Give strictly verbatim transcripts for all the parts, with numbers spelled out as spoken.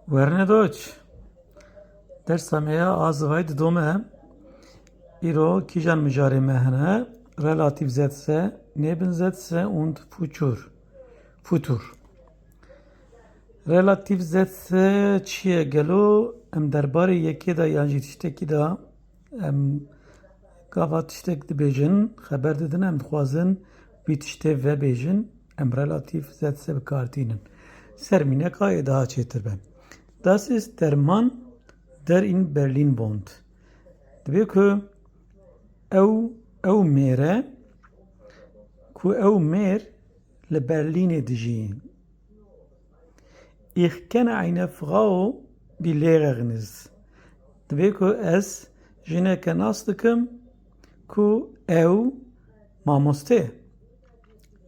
Werne Deutsch. Dersa me ya a zweit didome. Îro kîjan mijarê me hene? Relativsätze, Nebensätze und Futur. Futur. Relativsätze çi ye gelo? Em derbarê yekê de yan jî tiştekî de em gava tiştek dibêjin, xeber didin, em dixwazin vî tiştê vebêjin, em Relativsätze bi kar tînin. Ser mîneka ê daha çêtir be. Das ist der Mann, der in Berlin wohnt. Dibê ku ew, ew mêr e, ku ew mêr li Berlînê dijî. Ich kenne eine Frau, die Lehrerin ist. Dibê ku ez jineke nas dikim ku ew mamoste ye.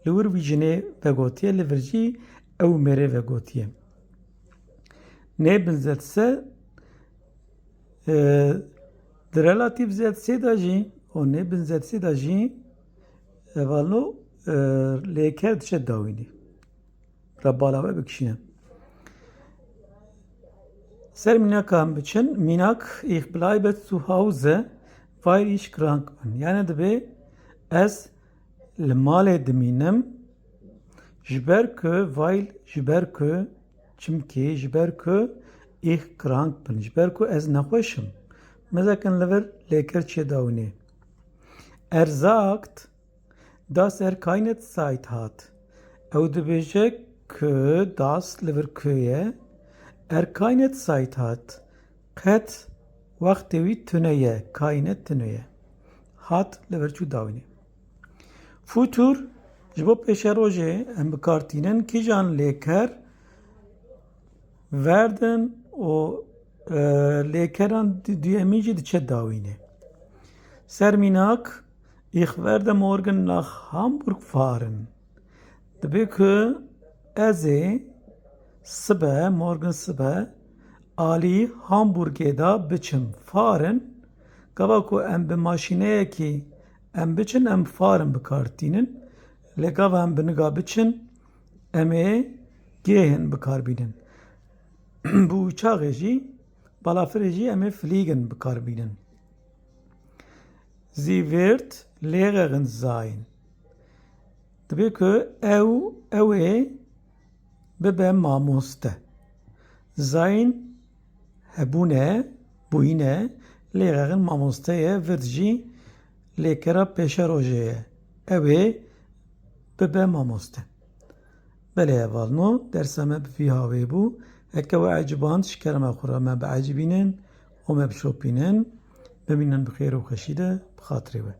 Li wir vî jinê vegotiye, li vir jî ew mêrê vegotiye. Nebensätze, e, di Relativsätze de jî û Nebensätze de jî, e, hevalno, e, lêker diçe dawînê. Re bala we bikişîne. Ser mînaka em biçin. Mînak, ich bleibe zu Hause, weil ich krank bin. Yani dibê ez li malê dimînim, ji ber ku, weil, ji ber ku, çimkî, ji ber ku ich krank bin, ji ber ku ez nexweş im. Mezekin li vir lêker çê dawînê. Er sagt, dass er keine Zeit hat. Ew dibêje ku das li vir ku ye, er keine Zeit hat. Qet wextê wî tune ye, keine tune ye. Hat li vir çû dawînê. Futur, ji bo pêşerojê em bi kar tînin, kîjan lêker werden û, e, lêkeran di-, duyemîn jî diçe dawînê. Ser mînak, ich werde morgen nach Hamburg fahren. Dibê ku ez ê sibe, morgen sibe, alî Hamburgê de biçim. Fahren, gava ku em bi maşîneyekî em biçin, em fahren bi kar tînin. Lê gava em bi niga biçin, em ê gehen bi kar bînin. Bi uçaxê jî, balafirê jî em ê fliegen bi kar bînin. Sie wird Lehrerin sein. Dibê ku ew, ew ê bibe mamoste. Sein hebûne, bûyîne, Lehrerin mamoste ye, wird jî lêkera pêşerojê ye. Ew ê bibe mamoste. Belê hevalno, dersa me bi vî hawê bû. Heke we eciband, ji kerema xwe re me biecibînin û me bişopînin. Bimînin bi xêr û xweşî de, bi xatirê we.